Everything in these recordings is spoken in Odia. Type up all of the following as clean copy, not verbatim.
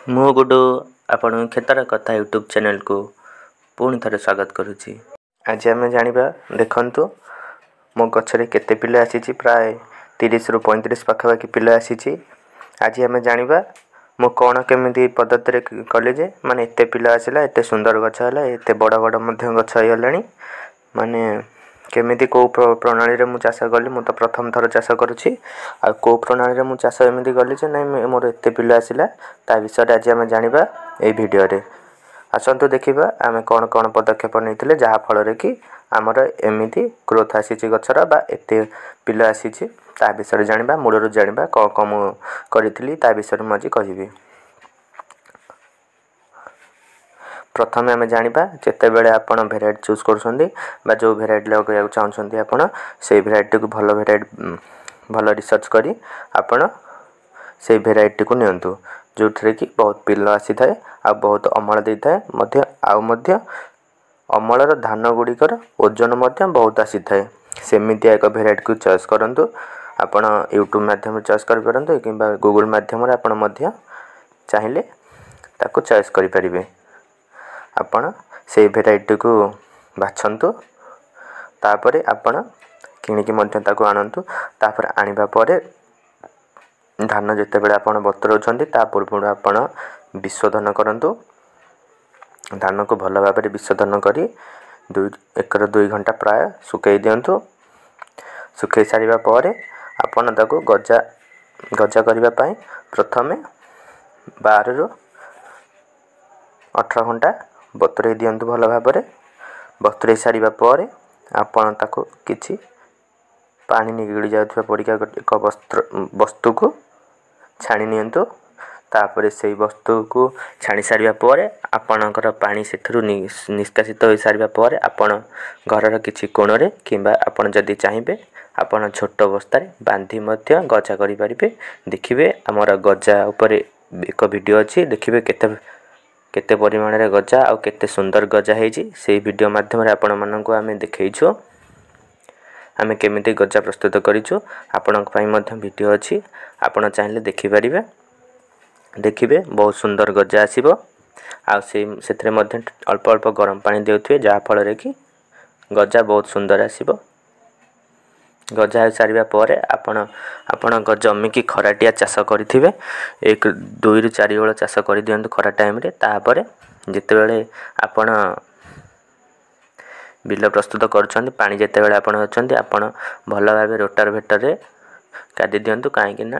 ମୁଁ ଗୁଡୁ ଆପଣଙ୍କ କ୍ଷେତର କଥା ୟୁଟ୍ୟୁବ୍ ଚ୍ୟାନେଲକୁ ପୁଣି ଥରେ ସ୍ୱାଗତ କରୁଛି। ଆଜି ଆମେ ଜାଣିବା, ଦେଖନ୍ତୁ ମୋ ଗଛରେ କେତେ ପିଲ ଆସିଛି। ପ୍ରାୟ 30ରୁ 35 ପାଖାପାଖି ପିଲ ଆସିଛି। ଆଜି ଆମେ ଜାଣିବା ମୁଁ କ'ଣ କେମିତି ପଦ୍ଧତିରେ କଲି ଯେ ମାନେ ଏତେ ପିଲ ଆସିଲା, ଏତେ ସୁନ୍ଦର ଗଛ ହେଲା, ଏତେ ବଡ଼ ବଡ଼ ମଧ୍ୟ ଗଛ ହେଇଗଲାଣି। ମାନେ କେମିତି କେଉଁ ପ୍ରଣାଳୀରେ ମୁଁ ଚାଷ କଲି? ମୁଁ ତ ପ୍ରଥମ ଥର ଚାଷ କରୁଛି। ଆଉ କେଉଁ ପ୍ରଣାଳୀରେ ମୁଁ ଚାଷ ଏମିତି କଲି ଯେ ନାଇଁ ମୋର ଏତେ ପିଲ ଆସିଲା, ତା ବିଷୟରେ ଆଜି ଆମେ ଜାଣିବା ଏଇ ଭିଡ଼ିଓରେ। ଆସନ୍ତୁ ଦେଖିବା ଆମେ କ'ଣ କ'ଣ ପଦକ୍ଷେପ ନେଇଥିଲେ, ଯାହାଫଳରେ କି ଆମର ଏମିତି ଗ୍ରୋଥ୍ ଆସିଛି ଗଛର ବା ଏତେ ପିଲ ଆସିଛି, ତା ବିଷୟରେ ଜାଣିବା। ମୂଳରୁ ଜାଣିବା କ'ଣ କ'ଣ ମୁଁ କରିଥିଲି, ତା ବିଷୟରେ ମୁଁ ଆଜି କହିବି। ପ୍ରଥମେ ଆମେ ଜାଣିବା, ଯେତେବେଳେ ଆପଣ ଭେରାଇଟି ଚୁଜ୍ କରୁଛନ୍ତି ବା ଯେଉଁ ଭେରାଇଟି ଲଗାଇବାକୁ ଚାହୁଁଛନ୍ତି, ଆପଣ ସେଇ ଭେରାଇଟିକୁ ଭଲ ଭେରାଇଟି ଭଲ ରିସର୍ଚ୍ଚ କରି ଆପଣ ସେଇ ଭେରାଇଟିକୁ ନିଅନ୍ତୁ, ଯେଉଁଥିରେ କି ବହୁତ ପିଲ ଆସିଥାଏ ଆଉ ବହୁତ ଅମଳ ଦେଇଥାଏ ମଧ୍ୟ, ଆଉ ମଧ୍ୟ ଅମଳର ଧାନ ଗୁଡ଼ିକର ଓଜନ ମଧ୍ୟ ବହୁତ ଆସିଥାଏ। ସେମିତିଆ ଏକ ଭେରାଇଟିକୁ ଚଏସ୍ କରନ୍ତୁ। ଆପଣ ୟୁଟ୍ୟୁବ୍ ମାଧ୍ୟମରେ ଚଏସ୍ କରିପାରନ୍ତୁ କିମ୍ବା ଗୁଗୁଲ୍ ମାଧ୍ୟମରେ ଆପଣ ମଧ୍ୟ ଚାହିଁଲେ ତାକୁ ଚଏସ୍ କରିପାରିବେ। ଆପଣ ସେଇ ଭେରାଇଟିକୁ ବାଛନ୍ତୁ, ତାପରେ ଆପଣ କିଣିକି ମଧ୍ୟ ତାକୁ ଆଣନ୍ତୁ। ତାପରେ ଆଣିବା ପରେ ଧାନ ଯେତେବେଳେ ଆପଣ ବତୁରାଉଛନ୍ତି, ତା ପୂର୍ବରୁ ଆପଣ ବିଶୋଧନ କରନ୍ତୁ। ଧାନକୁ ଭଲ ଭାବରେ ବିଶୋଧନ କରି 2 ଏକର 2 ଘଣ୍ଟା ପ୍ରାୟ ଶୁଖାଇ ଦିଅନ୍ତୁ। ଶୁଖାଇ ସାରିବା ପରେ ଆପଣ ତାକୁ ଗଜା କରିବା ପାଇଁ ପ୍ରଥମେ 12ରୁ 18 ଘଣ୍ଟା ବତୁରାଇ ଦିଅନ୍ତୁ। ଭଲ ଭାବରେ ବତୁରାଇ ସାରିବା ପରେ ଆପଣ ତାକୁ କିଛି ପାଣି ନିଗିଡ଼ି ଯାଉଥିବା ପରିକା ଏକ ବସ୍ତ୍ର ବସ୍ତୁକୁ ଛାଣି ନିଅନ୍ତୁ। ତାପରେ ସେଇ ବସ୍ତୁକୁ ଛାଣି ସାରିବା ପରେ, ଆପଣଙ୍କର ପାଣି ସେଥିରୁ ନିଷ୍କାସିତ ହୋଇସାରିବା ପରେ, ଆପଣ ଘରର କିଛି କୋଣରେ କିମ୍ବା ଆପଣ ଯଦି ଚାହିଁବେ ଆପଣ ଛୋଟ ବସ୍ତାରେ ବାନ୍ଧି ମଧ୍ୟ ଗଜା କରିପାରିବେ। ଦେଖିବେ ଆମର ଗଜା ଉପରେ ଏକ ଭିଡ଼ିଓ ଅଛି, ଦେଖିବେ କେତେ କେତେ ପରିମାଣରେ ଗଜା ଆଉ କେତେ ସୁନ୍ଦର ଗଜା ହେଇଛି। ସେଇ ଭିଡ଼ିଓ ମାଧ୍ୟମରେ ଆପଣମାନଙ୍କୁ ଆମେ ଦେଖେଇଛୁ ଆମେ କେମିତି ଗଜା ପ୍ରସ୍ତୁତ କରିଛୁ। ଆପଣଙ୍କ ପାଇଁ ମଧ୍ୟ ଭିଡ଼ିଓ ଅଛି, ଆପଣ ଚାହିଁଲେ ଦେଖିପାରିବେ। ଦେଖିବେ ବହୁତ ସୁନ୍ଦର ଗଜା ଆସିବ। ଆଉ ସେଇ ସେଥିରେ ମଧ୍ୟ ଅଳ୍ପ ଅଳ୍ପ ଗରମ ପାଣି ଦେଉଥିବେ, ଯାହାଫଳରେ କି ଗଜା ବହୁତ ସୁନ୍ଦର ଆସିବ। ଗଜା ହୋଇସାରିବା ପରେ ଆପଣ ଆପଣଙ୍କ ଜମିକି ଖରାଟିଆ ଚାଷ କରିଥିବେ, 1 2ରୁ 4 ଓଳ ଚାଷ କରିଦିଅନ୍ତୁ ଖରା ଟାଇମ୍ରେ। ତାପରେ ଯେତେବେଳେ ଆପଣ ବିଲ ପ୍ରସ୍ତୁତ କରୁଛନ୍ତି, ପାଣି ଯେତେବେଳେ ଆପଣ ଅଛନ୍ତି, ଆପଣ ଭଲ ଭାବେ ରୋଟାର ଭେଟରରେ କାଦି ଦିଅନ୍ତୁ। କାହିଁକି ନା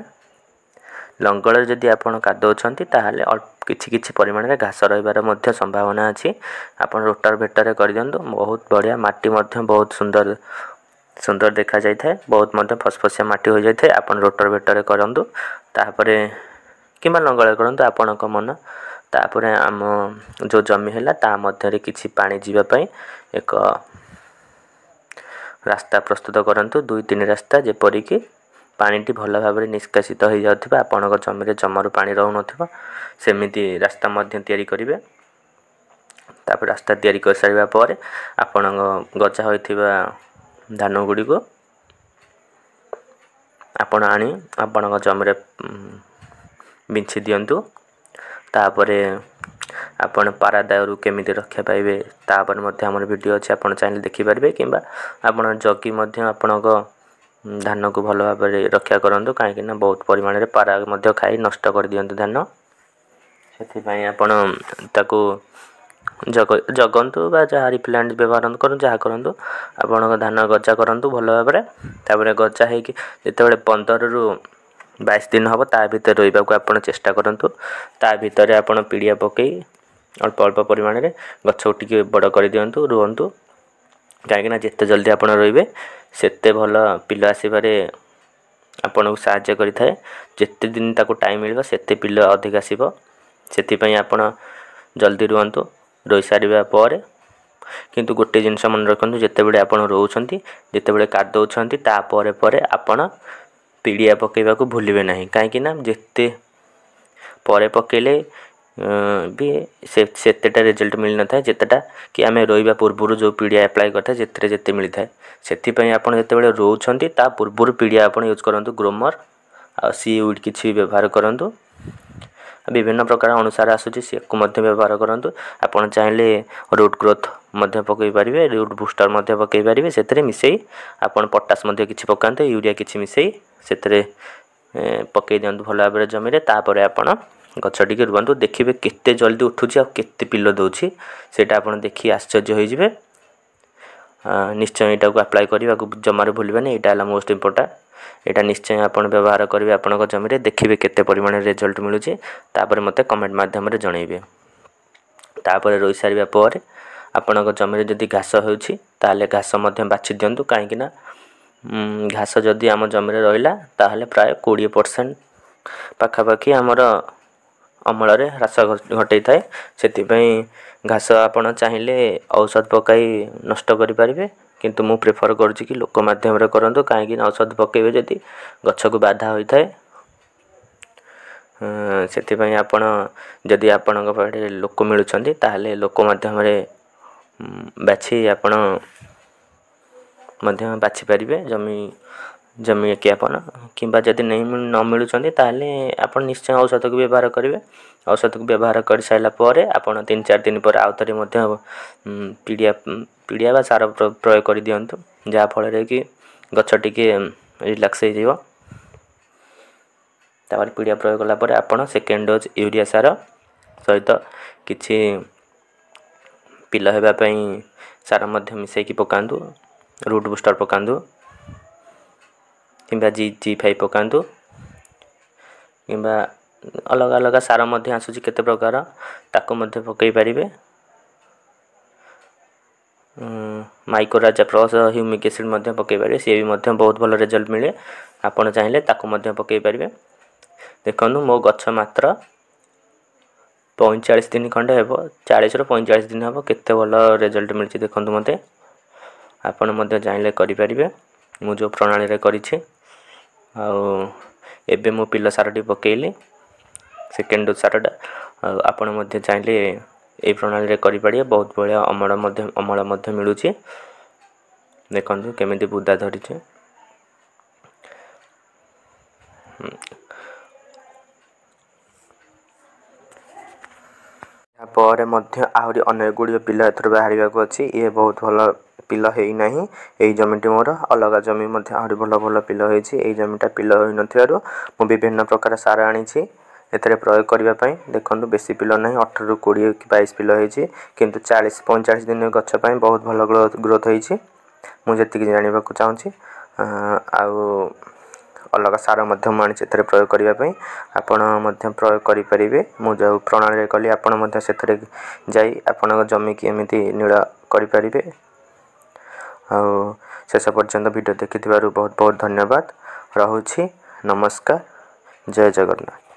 ଲଙ୍ଗଳରେ ଯଦି ଆପଣ କାଦଉଛନ୍ତି, ତାହେଲେ ଅଳ୍ପ କିଛି କିଛି ପରିମାଣରେ ଘାସ ରହିବାର ମଧ୍ୟ ସମ୍ଭାବନା ଅଛି। ଆପଣ ରୋଟାର ଭେଟରରେ କରିଦିଅନ୍ତୁ, ବହୁତ ବଢ଼ିଆ ମାଟି ମଧ୍ୟ ବହୁତ ସୁନ୍ଦର ସୁନ୍ଦର ଦେଖାଯାଇଥାଏ, ବହୁତ ମଧ୍ୟ ଫସଫସିଆ ମାଟି ହୋଇଯାଇଥାଏ। ଆପଣ ରୋଟର ଭେଟରରେ କରନ୍ତୁ ତାପରେ କିମ୍ବା ଲଙ୍ଗଳରେ କରନ୍ତୁ, ଆପଣଙ୍କ ମନ। ତାପରେ ଆମ ଯେଉଁ ଜମି ହେଲା, ତା ମଧ୍ୟରେ କିଛି ପାଣି ଯିବା ପାଇଁ ଏକ ରାସ୍ତା ପ୍ରସ୍ତୁତ କରନ୍ତୁ, 2 3 ରାସ୍ତା, ଯେପରିକି ପାଣିଟି ଭଲ ଭାବରେ ନିଷ୍କାସିତ ହୋଇଯାଉଥିବ, ଆପଣଙ୍କ ଜମିରେ ଜମାରୁ ପାଣି ରହୁନଥିବ, ସେମିତି ରାସ୍ତା ମଧ୍ୟ ତିଆରି କରିବେ। ତାପରେ ରାସ୍ତା ତିଆରି କରିସାରିବା ପରେ ଆପଣଙ୍କ ଗଜା ହୋଇଥିବା ଧାନ ଗୁଡ଼ିକୁ ଆପଣ ଆଣି ଆପଣଙ୍କ ଜମିରେ ବିଞ୍ଛି ଦିଅନ୍ତୁ। ତାପରେ ଆପଣ ପାରା ଦାଉରୁ କେମିତି ରକ୍ଷା ପାଇବେ, ତାପରେ ମଧ୍ୟ ଆମର ଭିଡ଼ିଓ ଅଛି, ଆପଣ ଚାହିଁଲେ ଦେଖିପାରିବେ। କିମ୍ବା ଆପଣ ଜଗି ମଧ୍ୟ ଆପଣଙ୍କ ଧାନକୁ ଭଲ ଭାବରେ ରକ୍ଷା କରନ୍ତୁ, କାହିଁକିନା ବହୁତ ପରିମାଣରେ ପାରା ମଧ୍ୟ ଖାଇ ନଷ୍ଟ କରିଦିଅନ୍ତି ଧାନ। ସେଥିପାଇଁ ଆପଣ ତାକୁ ଜଗନ୍ତୁ ବା ଯାହା ରିପ୍ଲାଣ୍ଟ ବ୍ୟବହାର କରନ୍ତୁ, ଯାହା କରନ୍ତୁ, ଆପଣଙ୍କ ଧାନ ଗଜା କରନ୍ତୁ ଭଲ ଭାବରେ। ତାପରେ ଗଜା ହେଇକି ଯେତେବେଳେ 15ରୁ 22 ଦିନ ହେବ, ତା ଭିତରେ ରୋଇବାକୁ ଆପଣ ଚେଷ୍ଟା କରନ୍ତୁ। ତା ଭିତରେ ଆପଣ ପିଡ଼ିଆ ପକାଇ ଅଳ୍ପ ଅଳ୍ପ ପରିମାଣରେ ଗଛକୁ ଟିକେ ବଡ଼ କରିଦିଅନ୍ତୁ, ରୁଅନ୍ତୁ। କାହିଁକିନା ଯେତେ ଜଲ୍ଦି ଆପଣ ରୋଇବେ, ସେତେ ଭଲ ପିଲ ଆସିବାରେ ଆପଣଙ୍କୁ ସାହାଯ୍ୟ କରିଥାଏ। ଯେତେ ଦିନ ତାକୁ ଟାଇମ୍ ମିଳିବ, ସେତେ ପିଲ ଅଧିକ ଆସିବ। ସେଥିପାଇଁ ଆପଣ ଜଲ୍ଦି ରୁଅନ୍ତୁ। ରୋଇ ସାରିବା ପରେ କିନ୍ତୁ ଗୋଟେ ଜିନିଷ ମନେ ରଖନ୍ତୁ, ଯେତେବେଳେ ଆପଣ ରୋଉଛନ୍ତି, ଯେତେବେଳେ କାଦଉଛନ୍ତି, ତାପରେ ପରେ ଆପଣ ପିଡ଼ିଆ ପକାଇବାକୁ ଭୁଲିବେ ନାହିଁ। କାହିଁକିନା ଯେତେ ପରେ ପକାଇଲେ ବି ସେ ସେତେଟା ରେଜଲ୍ଟ ମିଳିନଥାଏ, ଯେତେଟା କି ଆମେ ରୋଇବା ପୂର୍ବରୁ ଯେଉଁ ପିଡ଼ିଆ ଆପ୍ଲାଏ କରିଥାଏ ସେଥିରେ ଯେତେ ମିଳିଥାଏ। ସେଥିପାଇଁ ଆପଣ ଯେତେବେଳେ ରୋଉଛନ୍ତି, ତା ପୂର୍ବରୁ ପିଡ଼ିଆ ଆପଣ ୟୁଜ୍ କରନ୍ତୁ, ଗ୍ରୋମର୍ ଆଉ ସି ୱିଡ଼୍ କିଛି ବ୍ୟବହାର କରନ୍ତୁ। ବିଭିନ୍ନ ପ୍ରକାର ଅଣୁସାର ଆସୁଛି, ସେକୁ ମଧ୍ୟ ବ୍ୟବହାର କରନ୍ତୁ। ଆପଣ ଚାହିଁଲେ ରୁଟ୍ ଗ୍ରୋଥ୍ ମଧ୍ୟ ପକାଇ ପାରିବେ, ରୁଟ୍ ବୁଷ୍ଟର୍ ମଧ୍ୟ ପକାଇ ପାରିବେ। ସେଥିରେ ମିଶାଇ ଆପଣ ପଟାସ୍ ମଧ୍ୟ କିଛି ପକାନ୍ତୁ, ୟୁରିଆ କିଛି ମିଶାଇ ସେଥିରେ ପକାଇ ଦିଅନ୍ତୁ ଭଲ ଭାବରେ ଜମିରେ। ତାପରେ ଆପଣ ଗଛ ଟିକେ ରୁଅନ୍ତୁ, ଦେଖିବେ କେତେ ଜଲ୍ଦି ଉଠୁଛି ଆଉ କେତେ ପିଲ ଦେଉଛି, ସେଇଟା ଆପଣ ଦେଖି ଆଶ୍ଚର୍ଯ୍ୟ ହୋଇଯିବେ। ନିଶ୍ଚୟ ଏଇଟାକୁ ଆପ୍ଲାଏ କରିବାକୁ ଜମାରୁ ଭୁଲିବେନି। ଏଇଟା ହେଲା ମୋଷ୍ଟ ଇମ୍ପୋର୍ଟାଣ୍ଟ। ଏଇଟା ନିଶ୍ଚୟ ଆପଣ ବ୍ୟବହାର କରିବେ ଆପଣଙ୍କ ଜମିରେ, ଦେଖିବେ କେତେ ପରିମାଣରେ ରେଜଲ୍ଟ ମିଳୁଛି। ତାପରେ ମୋତେ କମେଣ୍ଟ ମାଧ୍ୟମରେ ଜଣାଇବେ। ତାପରେ ରୋଇ ସାରିବା ପରେ ଆପଣଙ୍କ ଜମିରେ ଯଦି ଘାସ ହେଉଛି, ତାହେଲେ ଘାସ ମଧ୍ୟ ବାଛି ଦିଅନ୍ତୁ, କାହିଁକିନା ଘାସ ଯଦି ଆମ ଜମିରେ ରହିଲା ତାହେଲେ ପ୍ରାୟ 20% ପାଖାପାଖି ଆମର ଅମଳରେ ହ୍ରାସ ଘଟାଇଥାଏ। ସେଥିପାଇଁ ଘାସ ଆପଣ ଚାହିଁଲେ ଔଷଧ ପକାଇ ନଷ୍ଟ କରିପାରିବେ, କିନ୍ତୁ ମୁଁ ପ୍ରିଫର୍ କରୁଛି କି ଲୋକ ମାଧ୍ୟମରେ କରନ୍ତୁ, କାହିଁକିନା ଔଷଧ ପକାଇବେ ଯଦି ଗଛକୁ ବାଧା ହୋଇଥାଏ। ସେଥିପାଇଁ ଆପଣ ଯଦି ଆପଣଙ୍କ ପାଖରେ ଲୋକ ମିଳୁଛନ୍ତି, ତାହେଲେ ଲୋକ ମାଧ୍ୟମରେ ବାଛି ଆପଣ ମଧ୍ୟ ବାଛିପାରିବେ ଜମିକି ଆପଣ, କିମ୍ବା ଯଦି ନ ମିଳୁଛନ୍ତି ତାହେଲେ ଆପଣ ନିଶ୍ଚୟ ଔଷଧକୁ ବ୍ୟବହାର କରିବେ। ଔଷଧକୁ ବ୍ୟବହାର କରିସାରିଲା ପରେ ଆପଣ 3-4 ଦିନ ପରେ ଆଉ ଥରେ ମଧ୍ୟ ପିଡ଼ିଆ ବା ସାର ପ୍ରୟୋଗ କରିଦିଅନ୍ତୁ, ଯାହାଫଳରେ କି ଗଛ ଟିକେ ରିଲାକ୍ସ ହେଇଯିବ। ତାପରେ ପିଡ଼ିଆ ପ୍ରୟୋଗ କଲା ପରେ ଆପଣ ସେକେଣ୍ଡ ଡୋଜ୍ ୟୁରିଆ ସାର ସହିତ କିଛି ପିଲ ହେବା ପାଇଁ ସାର ମଧ୍ୟ ମିଶାଇକି ପକାନ୍ତୁ। ରୁଟ୍ ବୁଷ୍ଟର୍ ପକାନ୍ତୁ କିମ୍ବା ଜି ଫାଇଭ୍ ପକାନ୍ତୁ, କିମ୍ବା ଅଲଗା ଅଲଗା ସାର ମଧ୍ୟ ଆସୁଛି କେତେ ପ୍ରକାର, ତାକୁ ମଧ୍ୟ ପକାଇ ପାରିବେ। ମାଇକ୍ରୋରାଜା ପ୍ଲସ୍ ହ୍ୟୁମିକ୍ ଏସିଡ଼୍ ମଧ୍ୟ ପକାଇ ପାରିବେ, ସିଏ ବି ମଧ୍ୟ ବହୁତ ଭଲ ରେଜଲ୍ଟ ମିଳେ। ଆପଣ ଚାହିଁଲେ ତାକୁ ମଧ୍ୟ ପକାଇ ପାରିବେ। ଦେଖନ୍ତୁ, ମୋ ଗଛ ମାତ୍ର 45 ଦିନ ଖଣ୍ଡେ ହେବ, 40ରୁ 45 ଦିନ ହେବ, କେତେ ଭଲ ରେଜଲ୍ଟ ମିଳିଛି ଦେଖନ୍ତୁ ମୋତେ। ଆପଣ ମଧ୍ୟ ଚାହିଁଲେ କରିପାରିବେ ମୁଁ ଯେଉଁ ପ୍ରଣାଳୀରେ କରିଛି। ଆଉ ଏବେ ମୁଁ ପିଲ ସାରଟି ପକାଇଲି, ସେକେଣ୍ଡ ଡୋଜ୍ ସାରଟା। ଆଉ ଆପଣ ମଧ୍ୟ ଚାହିଁଲେ ଏଇ ପ୍ରଣାଳୀରେ କରିପାରିବେ, ବହୁତ ବଢ଼ିଆ ଅମଳ ମଧ୍ୟ ମିଳୁଛି। ଦେଖନ୍ତୁ କେମିତି ବୁଦା ଧରିଛି। ପରେ ମଧ୍ୟ ଆହୁରି ଅନେକ ଗୁଡ଼ିଏ ପିଲ ଏଥିରୁ ବାହାରିବାକୁ ଅଛି। ଇଏ ବହୁତ ଭଲ ପିଲ ହେଇନାହିଁ ଏଇ ଜମିଟି ମୋର। ଅଲଗା ଜମି ମଧ୍ୟ ଆହୁରି ଭଲ ଭଲ ପିଲ ହେଇଛି। ଏଇ ଜମିଟା ପିଲ ହୋଇନଥିବାରୁ ମୁଁ ବିଭିନ୍ନ ପ୍ରକାର ସାର ଆଣିଛି ଏଥିରେ ପ୍ରୟୋଗ କରିବା ପାଇଁ। ଦେଖନ୍ତୁ, ବେଶୀ ପିଲ ନାହିଁ, 18ରୁ 20 କି 22 ପିଲ ହେଇଛି, କିନ୍ତୁ 40 45 ଦିନ ଗଛ ପାଇଁ ବହୁତ ଭଲ ଗ୍ରୋଥ୍ ହେଇଛି ମୁଁ ଯେତିକି ଜାଣିବାକୁ ଚାହୁଁଛି। ଆଉ ଅଲଗା ସାର ମଧ୍ୟ ମୁଁ ଆଣିଛି ଏଥିରେ ପ୍ରୟୋଗ କରିବା ପାଇଁ। ଆପଣ ମଧ୍ୟ ପ୍ରୟୋଗ କରିପାରିବେ। ମୁଁ ଯେଉଁ ପ୍ରଣାଳୀରେ କଲି, ଆପଣ ମଧ୍ୟ ସେଥିରେ ଯାଇ ଆପଣଙ୍କ ଜମିକି ଏମିତି ନୀଳ କରିପାରିବେ। ଆଉ ଶେଷ ପର୍ଯ୍ୟନ୍ତ ଭିଡ଼ିଓ ଦେଖିଥିବାରୁ ବହୁତ ବହୁତ ଧନ୍ୟବାଦ। ରହୁଛି, ନମସ୍କାର, ଜୟ ଜଗନ୍ନାଥ।